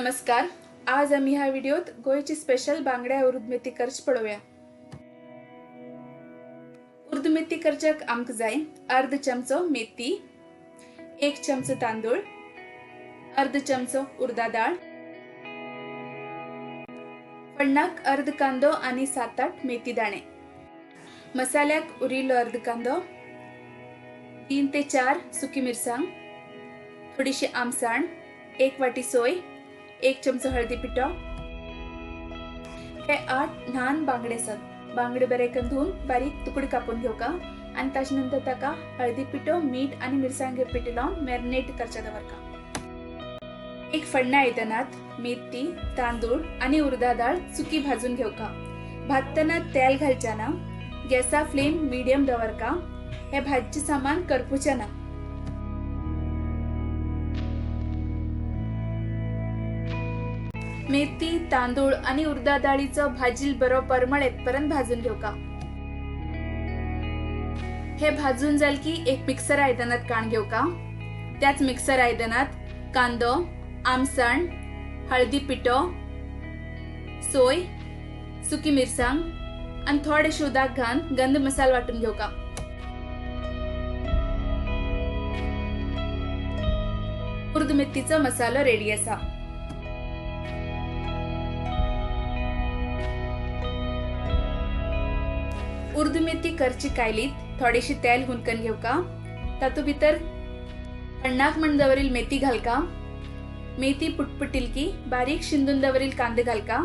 नमस्कार, आज आमी ह्या व्हिडिओत गोंयची स्पेशल बांगड्या उर्दमेथी करच पळोवया। उर्दमेथी करच्याक आमकां जाय अर्द चमचो मेथी, 1 चमचो तांदूळ, अर्द चमचो उर्दा डाळ, फण्णाक अर्द कांदो आनी 7-8 मेथी दाणे, मसाल्याक उरिल्लो अर्द कांदो, 3 ते 4 सुकी मिरसांग, थोडीशी आमसाण, 1 वाटी सोय, 1 चमचो हळदी पिठो। हे 8 ल्हान बांगडे आसात। बांगडे बरे करून धुवन बारीक तुकडे कापून घेवका आनी ताजे नंतर ताका हळदी पिठो, मीठ आनी मिरसांगे पिठो लावन मॅरिनेट करचे दवरका। एक फण्णा आयदनात मेथी, तांदूळ आनी उर्दा डाळ सुकी भाजून घेवका। भाजतना तेल घालचे ना, गॅसा फ्लेम मिडियम दवरका। हे भाजचे सामान करपुचे ना। मेथी, तांदूळ आनी उर्दा डाळीचो भाजील बरो परमळ येतपर्यंत भाजून घेवका। हे भाजून जाल की एक मिक्सर आयदनात काण घेवका। त्याच मिक्सर आयदनात कांदो, आमसाण, हळदी पिठो, सोय, सुकी मिरसांग आनी थोडेशें उदक घालून गंध मसालो वांटून घेवका। उर्द मेथीचो मसालो रेडी आसा। उर्द मेथी करची कायलीत थोडीशी तेल हुनकन घेवका। तातूंत भितर फण्णाक म्हण दवरील मेथी घालका। मेथी पुटपुटील की बारीक शिंदून दवरील कांदे घालका।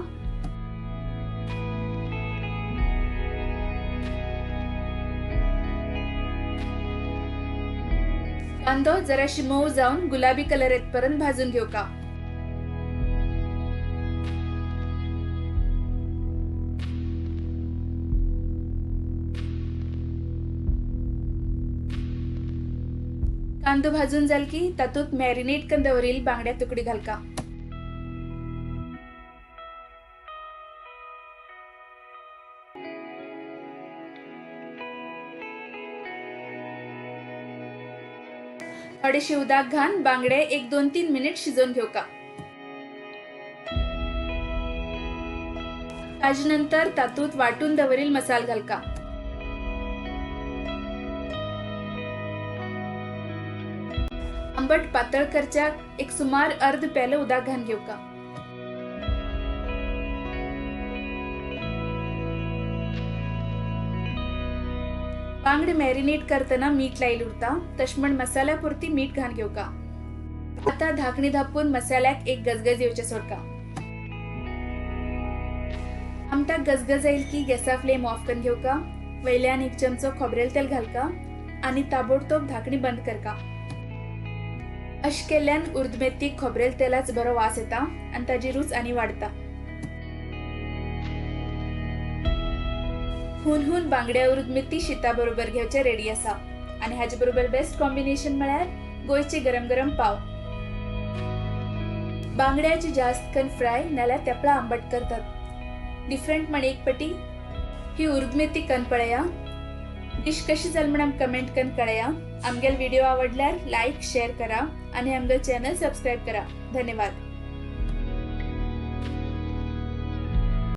कांदो जराशी मऊ जावन गुलाबी कलर येतपर्यंत भाजून घेवका। कांदो भाजून जाल की तातूंत मॅरिनेट करून दवरील बांगड्या तुकडी घालका। थोडेशे उदक घालून बांगडे 1-2-3 मिनिट शिजोवन घेवका। ताजे नंतर तातूंत वांटून दवरील मसाल घालका। आंबट पातळ करच्याक एक सुमार अर्द पेलो उदक घालून घेवका। बांगडे मॅरिनेट करतना मीठ लायिल्लें उरता, तशें म्हण मसाल्या पुरती मीठ घालून घेवका। आतां धाकणी धापून मसाल्याक एक गजगज येवचें सोडका। आमटाक गजगज आयल की गॅसा फ्लेम ऑफ करून घेवका। वयल्यान 1 चमचो खोबरेल तेल घालका आनी ताबडतोब धाकणी बंद करका। अशें केल्ल्यान उर्दमेथीक खोबरेल तेलाच बरो वास येता आनी ताजी रूच आनी वाडटा। हुन हुन बांगड्या उर्दमेथी शिता बरोबर घेवचे रेडी आसा आनी हाजे बरोबर बेस्ट कॉम्बिनेशन म्हळ्यार गोंयचे गरम गरम पाव। बांगड्याची जास्त करून फ्राय नाल्यार तेपळा आंबट करतात। डिफरंट म्हण एक पटी ही उर्दमेथी कन पळया। डिश कशी जाली म्हण आमकां कमेंट करून कळया। आमगेल व्हिडिओ आवडल्यार लायक, शेअर करा आणि आमगेल चॅनल सबस्क्राईब करा। धन्यवाद।